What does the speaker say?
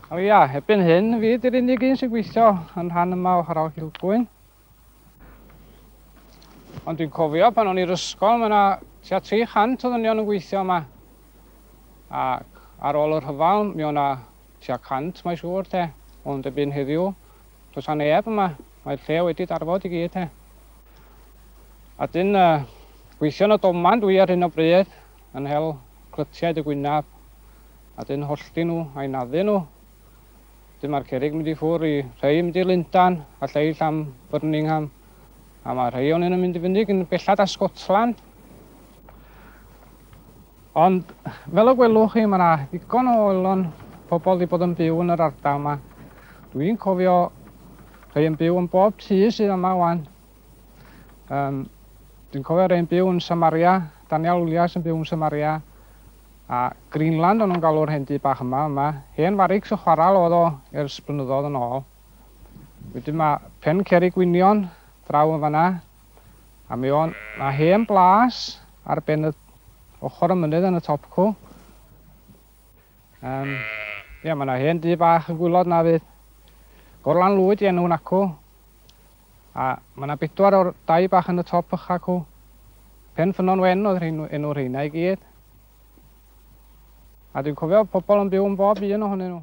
O ia, erbyn hyn, fi 'di'r unig un sy'n gweithio yn rhan yma o Chwarel Cilgwyn. Ond dwi'n cofio pan o'n i'r ysgol, mae yna tua 300 o ddynion yn gweithio yma. Ac ar ôl y rhyfel, mi o'na tua 100, mae'n siŵr, te. Ond erbyn heddiw, does 'na neb yma. Mae'r lle wedi darfod i gyd, te. A dyn, gweithio yn y doman dwi ar hyn o bryd, yn hel clytiaid y gwynab. A dyn hollti nhw a'i naddu nhw. Dyn mae'r cerrig mynd i ffwr i rhei yn mynd i Lundan a lleill am Birmingham. A mae rhei o'n nhw'n mynd i fyny gyn bellad a Scotland. Ond fel y gwelwch chi, mae yna ddigon o oelon pobl wedi bod yn byw yn yr ardal yma. Dwi'n cofio rhai yn byw yn bob tŷ sydd yma wan. Um, dwi'n cofio rhai yn byw yn Samaria, Daniel Williams yn byw yn Samaria, A Greenland o'n nhw'n galw'r hen dŷ bach yma, yma. Hen farics y chwaral oedd o ers blynyddoedd yn ôl. Wedyn mae Pen Cerrig Gwynion draw yn fan'na. A mi o'n, ma' hen blas ar ben y ochr y mynydd yn y top cw. Um, ia, mae yna hen dŷ bach yn gwylod na fyd. Gorlan Lwyd i enw nacw. A mae yna bedwar o'r dai bach yn y top ucha cw. Pen Ffynnon Wen oedd rhein, enw rheina i gyd. A dwi'n cofio pobl yn byw yn bob un ohonyn nhw.